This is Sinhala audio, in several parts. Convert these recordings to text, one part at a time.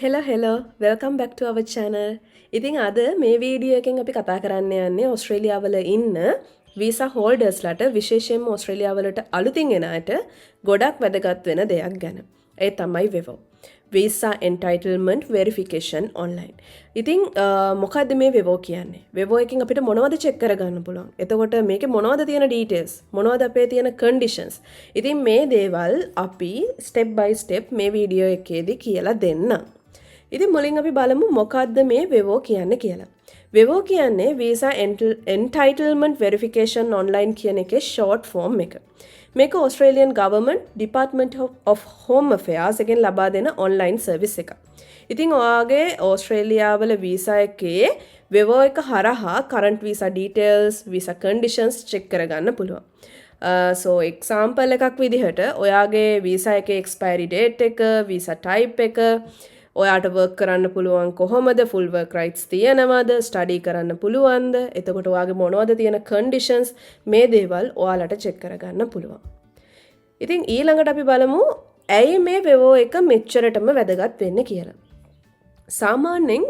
Hello hello, welcome back to our channel. ඉතින් අද මේ වීඩියෝ එකෙන් අපි කතා කරන්න යන්නේ ඕස්ට්‍රේලියාවල ඉන්න වීසා හෝල්ඩර්ස්ලාට, විශේෂයෙන්ම ඕස්ට්‍රේලියාවලට අලුතින් එන අයට ගොඩක් වැදගත් වෙන දෙයක් ගැන. ඒ තමයි වෙවෝ. Visa Entitlement Verification Online. ඉතින් මොකද්ද මේ වෙවෝ කියන්නේ? වෙවෝ එකෙන් අපිට මොනවද චෙක් කරගන්න පුළුවන්? එතකොට මේකේ මොනවද තියෙන ඩීටේල්ස්? මොනවද අපේ තියෙන කන්ඩිෂන්ස්? ඉතින් මේ දේවල් අපි ස්ටෙප් බයි ස්ටෙප් මේ වීඩියෝ එකේදී කියලා දෙන්නම්. ඉතින් මුලින් අපි බලමු මොකද්ද මේ වෙවෝ කියන්නේ කියලා. වෙවෝ කියන්නේ Visa Entitlement Verification Online කියන එකේ ෂෝට් ෆෝම් එක. මේක Australian Government Department of Home Affairs එකෙන් ලබා දෙන ඔන්ලයින් සර්විස් එකක්. ඉතින් ඔයාගේ ඕස්ට්‍රේලියාවල වීසා එකේ වෙවෝ එක හරහා current visa details, visa conditions check කරගන්න පුළුවන්. සෝ එක්සාම්පල් එකක් විදිහට ඔයාගේ වීසා එකේ එක්ස්පයරි ඩේට් එක, වීසා ටයිප් එක, ඔයාට වර්ක් කරන්න පුළුවන් කොහොමද, ෆුල් වර්ක් රයිට්ස් තියෙනවද, ස්ටඩි කරන්න පුළුවන්ද, එතකොට ඔයාගේ මොනවද තියෙන කන්ඩිෂන්ස්, මේ දේවල් ඔයාලට චෙක් කරගන්න පුළුවන්. ඉතින් ඊළඟට අපි බලමු ඇයි මේ වෙවෝ එක මෙච්චරටම වැදගත් වෙන්නේ කියලා. සාමාන්‍යයෙන්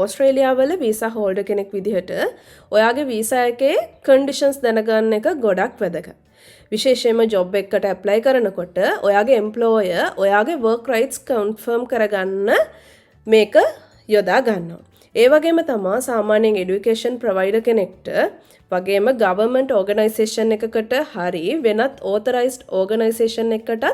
ඕස්ට්‍රේලියාවල වීසා හෝල්ඩර් කෙනෙක් විදිහට ඔයාගේ වීසා එකේ කන්ඩිෂන්ස් දැනගන්න එක ගොඩක් වැදගත්. විශේෂයෙන්ම ජොබ් එකකට ඇප්ලයි කරනකොට ඔයාගේ එම්ප්ලෝයර් ඔයාගේ වර්ක් රයිට්ස් කන්ෆර්ම් කරගන්න මේක යොදා ගන්නවා. ඒ වගේම තමා සාමාන්‍යයෙන් එඩියුකේෂන් ප්‍රොවයිඩර් කෙනෙක්ට වගේම ගවර්න්මන්ට් ඕගනයිසේෂන් එකකට හරි වෙනත් ඕතරයිස්ඩ් ඕගනයිසේෂන් එකකටත්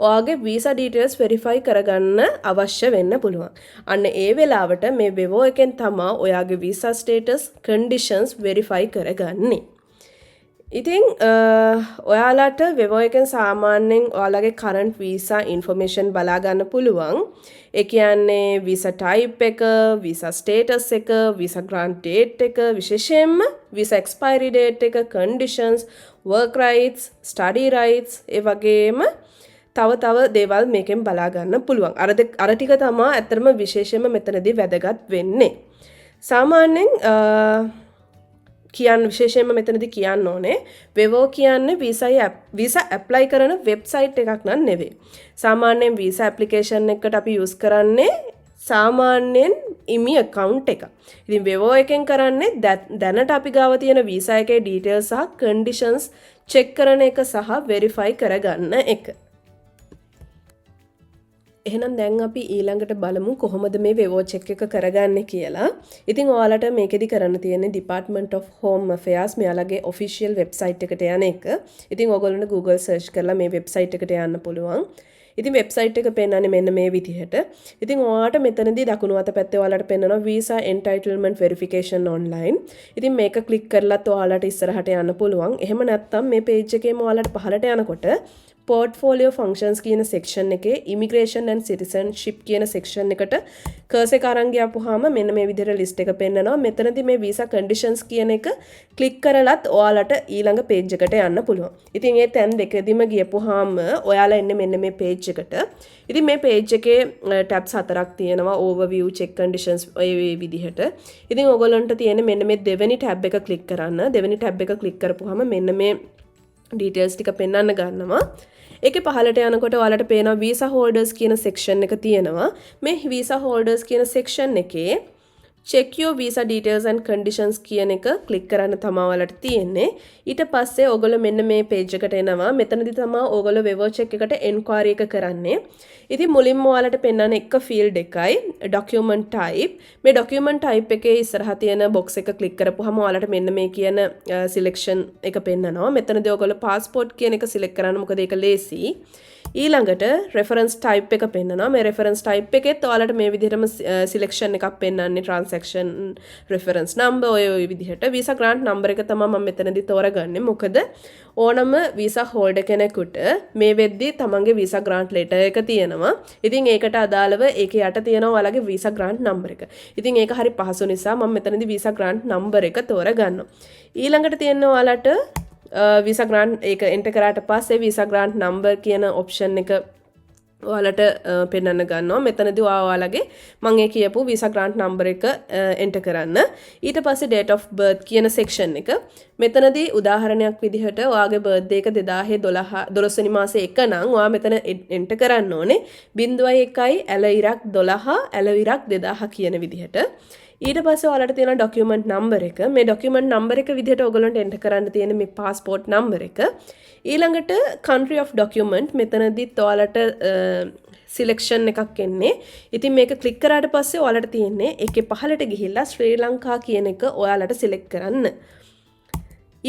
ඔයාගේ වීසා ඩීටේල්ස් වෙරිෆයි කරගන්න අවශ්‍ය වෙන්න පුළුවන්. අන්න ඒ වෙලාවට මේ වෙවෝ එකෙන් තමා ඔයාගේ වීසා ස්ටේටස් කන්ඩිෂන්ස් වෙරිෆයි කරගන්නේ. ඉතින් ඔයාලට වෙවෝ එකෙන් සාමාන්‍යයෙන් ඔයාලගේ කරන්ට් වීසා ඉන්ෆර්මේෂන් බලා ගන්න පුළුවන්. ඒ කියන්නේ වීසා ටයිප් එක, වීසා ස්ටේටස් එක, වීසා ග්‍රාන්ට් ඩේට් එක, විශේෂයෙන්ම වීසා එක්ස්පයරි ඩේට් එක, conditions, work rights, study rights, ඒ වගේම තව තව දේවල් මේකෙන් බලා ගන්න පුළුවන්. අර ටික තමා ඇත්තටම විශේෂයෙන්ම මෙතනදී වැදගත් වෙන්නේ. සාමාන්‍යයෙන් කියන්න විශේෂයෙන්ම මෙතනදී කියන්න ඕනේ, වෙවෝ කියන්නේ වීසා වීසා ඇප්ලයි කරන වෙබ්සයිට් එකක් නම් නෙවෙයි. සාමාන්‍යයෙන් වීසා ඇප්ලිකේෂන් එකකට අපි යූස් කරන්නේ සාමාන්‍යයෙන් ඉමි ඇකවුන්ට් එක. ඉතින් වෙවෝ එකෙන් කරන්නේ දැනට අපි ගාව තියෙන වීසා එකේ ඩීටේල්ස් සහ කන්ඩිෂන්ස් චෙක් කරන එක සහ වෙරිෆයි කරගන්න එක. එහෙනම් දැන් අපි ඊළඟට බලමු කොහොමද මේ වෙවෝ චෙක් එක කරගන්නේ කියලා. ඉතින් ඔයාලට මේකෙදි කරන්න තියෙන්නේ Department of Home Affairs මෙයාලගේ ඔෆිෂියල් වෙබ්සයිට් එකට යන එක. ඉතින් ඔයගොල්ලන්ට Google search කරලා මේ වෙබ්සයිට් එකට යන්න පුළුවන්. ඉතින් වෙබ්සයිට් එක පෙන්නන්නේ මෙන්න මේ විදිහට. ඉතින් ඔයාලට මෙතනදී දකුණු අත පැත්තේ ඔයාලට පෙන්නනවා Visa Entitlement Verification Online. ඉතින් මේක ක්ලික් කරලත් ඔයාලට ඉස්සරහට යන්න පුළුවන්. එහෙම නැත්නම් මේ පේජ් එකේම ඔයාලට පහළට යනකොට පෝට්ෆෝලියෝ ෆන්ක්ෂන්ස් කියන සෙක්ෂන් එකේ ඉමිග්‍රේෂන් ඇන්ඩ් සිටිසන්ෂිප් කියන සෙක්ෂන් එකට කර්සර් එක අරන් ගියාපුවාම මෙන්න මේ විදිහට ලිස්ට් එක පෙන්නනවා. මෙතනදී මේ වීසා කන්ඩිෂන්ස් කියන එක ක්ලික් කරලත් ඔයාලට ඊළඟ පේජ් එකට යන්න පුළුවන්. ඉතින් ඒ තැන් දෙකෙදිම ගියපුවාම ඔයාලා එන්නේ මෙන්න මේ පේජ් එකට. ඉතින් මේ පේජ් එකේ ටැබ්ස් හතරක් තියෙනවා, ඕවර්විව්, චෙක් කන්ඩිෂන්ස් ඔය විදිහට. ඉතින් ඔයගොල්ලන්ට තියෙන්නේ මෙන්න මේ දෙවෙනි ටැබ් එක ක්ලික් කරන්න. දෙවෙනි ටැබ් එක ක්ලික් කරපුවාම මෙන්න මේ ඩීටේල්ස් ටික පෙන්වන්න ගන්නවා. ඒකේ පහළට යනකොට ඔයාලට පේනවා වීසා හෝල්ඩර්ස් කියන සෙක්ෂන් එක තියෙනවා. මේ වීසා හෝල්ඩර්ස් කියන සෙක්ෂන් එකේ "Check your visa details and conditions" කියන එක ක්ලික් කරන්න තමා ඔයාලට තියෙන්නේ. ඊට පස්සේ ඔයගොල්ලෝ මෙන්න මේ පේජ් එකට එනවා. මෙතනදි තමා ඔයගොල්ලෝ වෙවෝ චෙක් එකට එන්ක්වයරි එක කරන්නේ. ඉතින් මුලින්ම ඔයාලට පෙන්වන එක ෆීල්ඩ් එකයි ඩොකියුමන්ට් ටයිප්. මේ ඩොකියුමන්ට් ටයිප් එකේ ඉස්සරහා තියෙන බොක්ස් එක ක්ලික් කරපුවාම ඔයාලට මෙන්න මේ කියන සිලෙක්ෂන් එක පෙන්නනවා. මෙතනදී ඔයගොල්ලෝ පාස්පෝර්ට් කියන එක සිලෙක්ට් කරන්න, මොකද ඒක ලේසි. ඊළඟට රෙෆරන්ස් ටයිප් එක පෙන්නනවා. මේ රෙෆරන්ස් ටයිප් එකෙත් ඔයාලට මේ විදිහටම සිලෙක්ෂන් එකක් පෙන්වන්නේ, ට්‍රාන්සැක්ෂන් රෙෆරන්ස් නම්බර් ඔය ඔය විදිහට. වීසා ග්‍රාන්ට් නම්බර් එක තමයි මම මෙතනදී තෝරගන්නේ. මොකද ඕනම වීසා හෝල්ඩර් කෙනෙකුට මේ වෙද්දි තමන්ගේ වීසා ග්‍රාන්ට් ලෙටර් එක තියෙනවා. ඉතින් ඒකට අදාළව ඒකේ යට තියෙනවා ඔයාලගේ වීසා ග්‍රාන්ට් නම්බර් එක. ඉතින් ඒක හරි පහසු නිසා මම මෙතනදී වීසා ග්‍රාන්ට් නම්බර් එක තෝරගන්නවා. ඊළඟට තියෙනවා ඔයාලට වීසා ග්‍රාන්ට් ඒක එන්ටර් කරාට පස්සේ වීසා ග්‍රාන්ට් නම්බර් කියන ඔප්ෂන් එක ඔයාලට පෙන්වන්න ගන්නවා. මෙතනදී ඔයා ඔයාලගේ මං ඒ කියපු වීසා ග්‍රාන්ට් නම්බර් එක එන්ටර් කරන්න. ඊට පස්සේ date of birth කියන සෙක්ෂන් එක. මෙතනදී උදාහරණයක් විදිහට ඔයාගේ බර්ත්ඩේ එක 2012 12 වෙනි මාසේ 1 නම් ඔයා මෙතන එන්ටර් කරන්න ඕනේ 01 ඇල ඉරක් 12 ඇල ඉරක් 2000 කියන විදිහට. ඊට පස්සේ ඔයාලට තියෙන ඩොකියුමන්ට් නම්බර් එක. මේ ඩොකියුමන්ට් නම්බර් එක විදිහට ඔයගොල්ලන්ට එන්ටර් කරන්න තියෙන මේ පාස්පෝර්ට් නම්බර් එක. ඊළඟට country of document, මෙතනදිත් ඔයාලට සිලෙක්ෂන් එකක් එන්නේ. ඉතින් මේක ක්ලික් කරාට පස්සේ ඔයාලට තියෙන්නේ ඒකේ පහළට ගිහිල්ලා ශ්‍රී ලංකා කියන එක ඔයාලට සිලෙක්ට් කරන්න.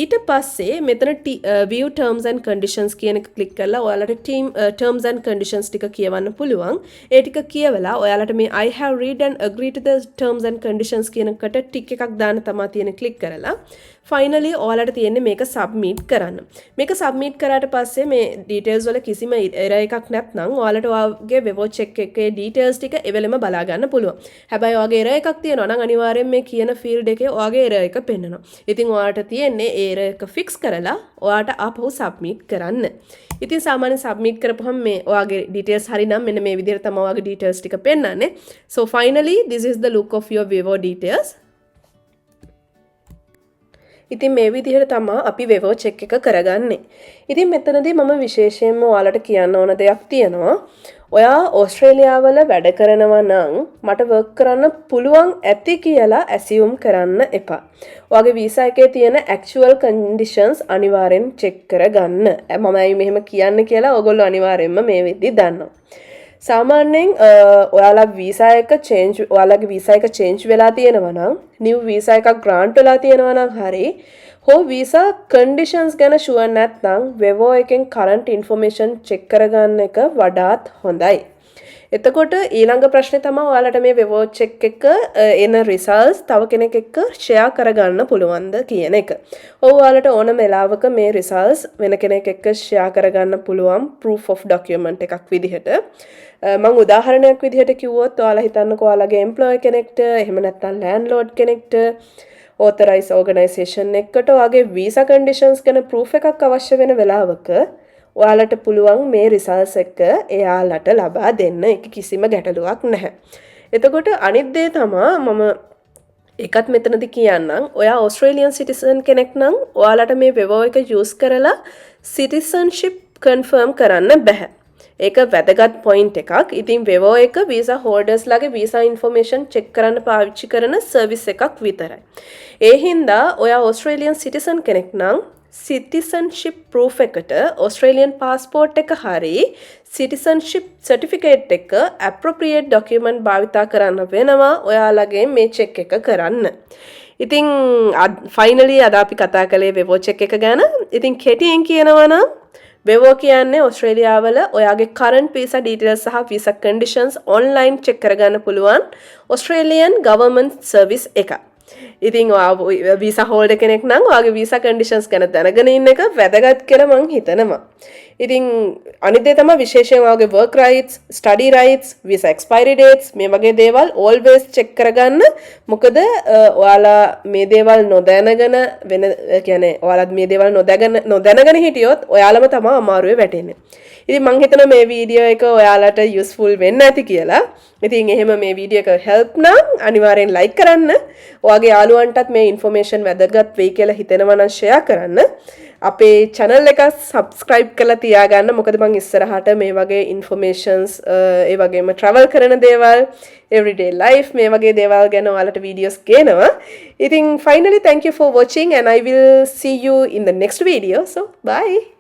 ඊට පස්සේ මෙතන view terms and conditions කියන එක ක්ලික් කරලා ඔයාලට terms and conditions ටික කියවන්න පුළුවන්. ඒ ටික කියවලා ඔයාලට මේ "I have read and agree to the terms and conditions" කියන එකට ටික් එකක් දාන්න තමා තියෙන ක්ලික් කරලා. ෆයිනලි ඔයාලට තියෙන්නේ මේක සබ්මිට් කරන්න. මේක සබ්මිට් කරාට පස්සේ මේ ඩීටේල්ස් වල කිසිම එරර් එකක් නැත්නම් ඔයාලට ඔයාගේ වෙවෝ චෙක් එකේ ඩීටේල්ස් ටික එවෙලෙම බලා ගන්න පුළුවන්. හැබැයි ඔයාගේ එරර් එකක් තියෙනවා නම් අනිවාර්යෙන් මේ කියන ෆීල්ඩ් එකේ ඔයාගේ එරර් එක පෙන්නනවා. ඉතින් ඔයාලට තියෙන්නේ ඒ එරර් එක ෆික්ස් කරලා ඔයාට ආපහු සබ්මිට් කරන්න. ඉතින් සාමාන්‍යයෙන් සබ්මිට් කරපුවහම මේ ඔයාගේ ඩීටේල්ස් හරි නම් මෙන්න මේ විදිහට තමයි ඔයාගේ ඩීටේල්ස් ටික පෙන්නන්නේ. So finally, this is the look of your VEVO details. ඉතින් මේ විදිහට තමා අපි වෙවෝ චෙක් එක කරගන්නේ. ඉතින් මෙතනදී මම විශේෂයෙන්ම ඔයාලට කියන්න ඕන දෙයක් තියෙනවා. ඔයා ඕස්ට්‍රේලියාවල වැඩ කරනවා නම් මට වර්ක් කරන්න පුළුවන් ඇති කියලා ඇසියුම් කරන්න එපා. ඔයාගේ වීසා එකේ තියෙන ඇක්චුවල් කන්ඩිෂන්ස් අනිවාර්යෙන් චෙක් කරගන්න. මම ඇයි මෙහෙම කියන්නේ කියලා ඔයගොල්ලෝ අනිවාර්යෙන්ම මේ වෙද්දි දන්නවා. සාමාන්‍යයෙන් ඔයාලා වීසා එක චේන්ජ් ඔයාලගේ වීසා එක චේන්ජ් වෙලා තියෙනවා නම්, නිව් වීසා එකක් ග්‍රාන්ට් වෙලා තියෙනවා නම් හරි හෝ වීසා කන්ඩිෂන්ස් ගැන ෂුවර් නැත්නම් වෙවෝ එකෙන් කරන්ට් ඉන්ෆර්මේෂන් චෙක් කරගන්න එක වඩාත් හොඳයි. එතකොට ඊළඟ ප්‍රශ්නේ තමයි ඔයාලට මේ වෙවෝ චෙක් එක එන රිසල්ට්ස් තව කෙනෙක් එක්ක ෂෙයා කරගන්න පුළුවන්ද කියන එක. ඔව්, ඔයාලට ඕනම වෙලාවක මේ රිසල්ට්ස් වෙන කෙනෙක් එක්ක ෂෙයා කරගන්න පුළුවන් ප්‍රූෆ් ඔෆ් ඩොකියුමන්ට් එකක් විදිහට. මං උදාහරණයක් විදිහට කිව්වොත්, ඔයාලා හිතන්නකෝ ඔයාලගේ එම්ප්ලොයර් කෙනෙක්ට, එහෙම නැත්නම් ලෑන්ඩ්ලෝඩ් කෙනෙක්ට, ඕතරයිස් ඕගනයිසේෂන් එකකට ඔයාගේ වීසා කන්ඩිෂන්ස් ගැන ප්‍රූෆ් එකක් අවශ්‍ය වෙන වෙලාවක ඔයාලට පුළුවන් මේ රිසල්ට්ස් එක එයාලට ලබා දෙන්න. ඒක කිසිම ගැටලුවක් නැහැ. එතකොට අනිත් දේ තමා මම ඒකත් මෙතනදි කියන්නම්. ඔයා ඕස්ට්‍රේලියන් සිටිසන් කෙනෙක් නම් ඔයාලට මේ වෙවෝ එක යූස් කරලා සිටිසන්ෂිප් කන්ෆර්ම් කරන්න බැහැ. ඒක වැදගත් පොයින්ට් එකක්. ඉතින් වෙවෝ එක වීසා හෝල්ඩර්ස්ලාගේ වීසා ඉන්ෆර්මේෂන් චෙක් කරන්න පාවිච්චි කරන සර්විස් එකක් විතරයි. ඒ හින්දා ඔයා ඕස්ට්‍රේලියන් සිටිසන් කෙනෙක් නම් සිටිසන්ෂිප් ප්‍රූෆ් එකට ඕස්ට්‍රේලියන් පාස්පෝර්ට් එක හරි සිටිසන්ෂිප් සර්ටිෆිකේට් එක ඇප්‍රොප්‍රියේට් ඩොකියුමන්ට් භාවිතා කරන්න වෙනවා ඔයාලගේ මේ චෙක් එක කරන්න. ඉතින් ෆයිනලි අද අපි කතා කළේ වෙවෝ චෙක් එක ගැන. ඉතින් කෙටියෙන් කියනවා නම් වෙවෝ කියන්නේ ඔස්ට්‍රේලියාවල ඔයාගේ කරන්ට් වීසා ඩීටේල්ස් සහ වීසා කන්ඩිෂන්ස් ඔන්ලයින් චෙක් කරගන්න පුළුවන් ඔස්ට්‍රේලියන් ගවර්න්මන්ට් සර්විස් එකක්. ඉතින් ඔයා වීසා හෝල්ඩර් කෙනෙක් නම් ඔයාගේ වීසා කන්ඩිෂන්ස් ගැන දැනගෙන ඉන්න එක වැදගත් කියලා මං හිතනවා. ඉතින් අනිත් දේ තමයි විශේෂයෙන් ඔයාගේ work rights, study rights, visa expiry dates මේ වගේ දේවල් always check කරගන්න. මොකද ඔයාලා මේ දේවල් නොදැනගෙන වෙන කියන්නේ ඔයාලත් මේ දේවල් නොදැනගෙන නොදැනගෙන හිටියොත් ඔයාලම තමයි අමාරුවේ වැටෙන්නේ. ඉතින් මං හිතනවා මේ වීඩියෝ එක ඔයාලට යූස්ෆුල් වෙන්න ඇති කියලා. ඉතින් එහෙම මේ වීඩියෝ එක හෙල්ප් නම් අනිවාර්යෙන් ලයික් කරන්න. ඔයාගේ යාළුවන්ටත් මේ ඉන්ෆර්මේෂන් වැදගත් වෙයි කියලා හිතෙනවා නම් ෂෙයා කරන්න. අපේ channel එක subscribe කරලා තියාගන්න. මොකද මං ඉස්සරහට මේ වගේ ඉන්ෆර්මේෂන්ස්, ඒ වගේම travel කරන දේවල්, everyday life මේ වගේ දේවල් ගැන ඔයාලට වීඩියෝස් ගේනවා. ඉතින් finally, thank you for watching and I will see you in the next video. So bye.